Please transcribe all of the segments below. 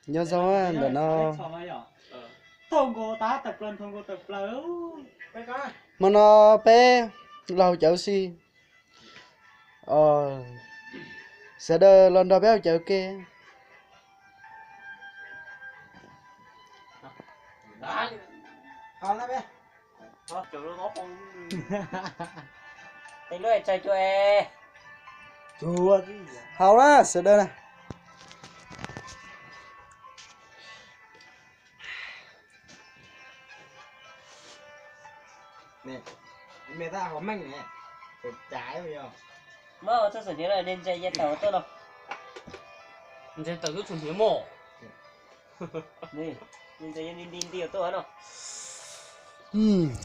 Nyob zoo ntawm no. Hmo no peb los haus cawv xwb. Sawv daws los nrog peb haus cawv ke. Haus na sawv daws na.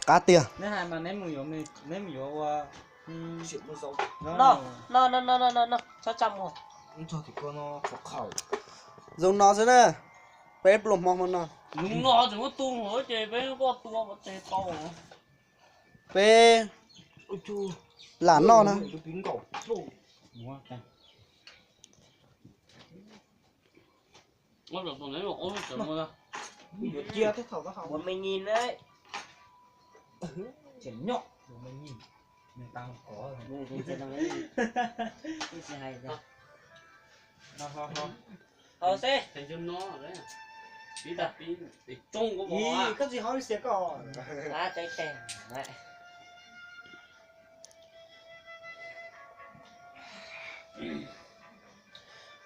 Qab tiag. Zoo no xwb na, peb pluas hmo hmo no. Peb lam noj na.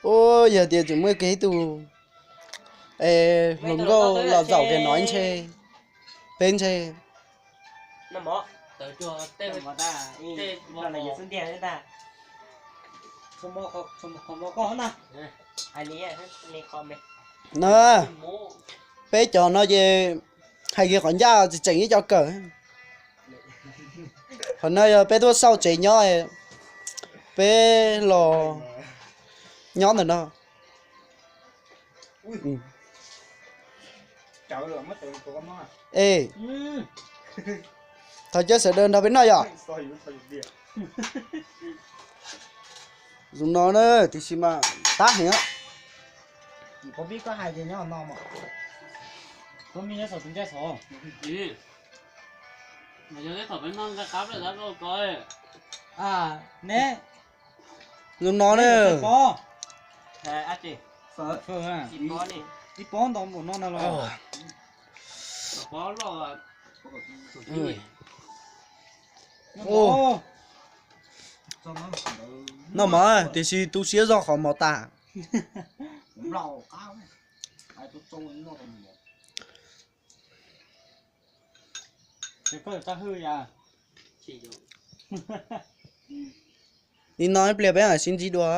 Ua yog tias tseem muaj kiag ib tug hluas nkauj los zaum kiag no ntshe, peb ntshe na, peb cov no ces hais kiag qhov ncaj tsis tseem ib co kawm. Qhov no yog peb tuaj xauj tsev nyob, peb los nyob ntawm no. Es, thov caw sawv daws nrog peb noj yom. Zoo no na, tiam sis mas tab heev. Zoo no na. Noj mas tiam sis tu siab zog qhov mov tas. Li no ib pliag peb mam sib ntsib dua.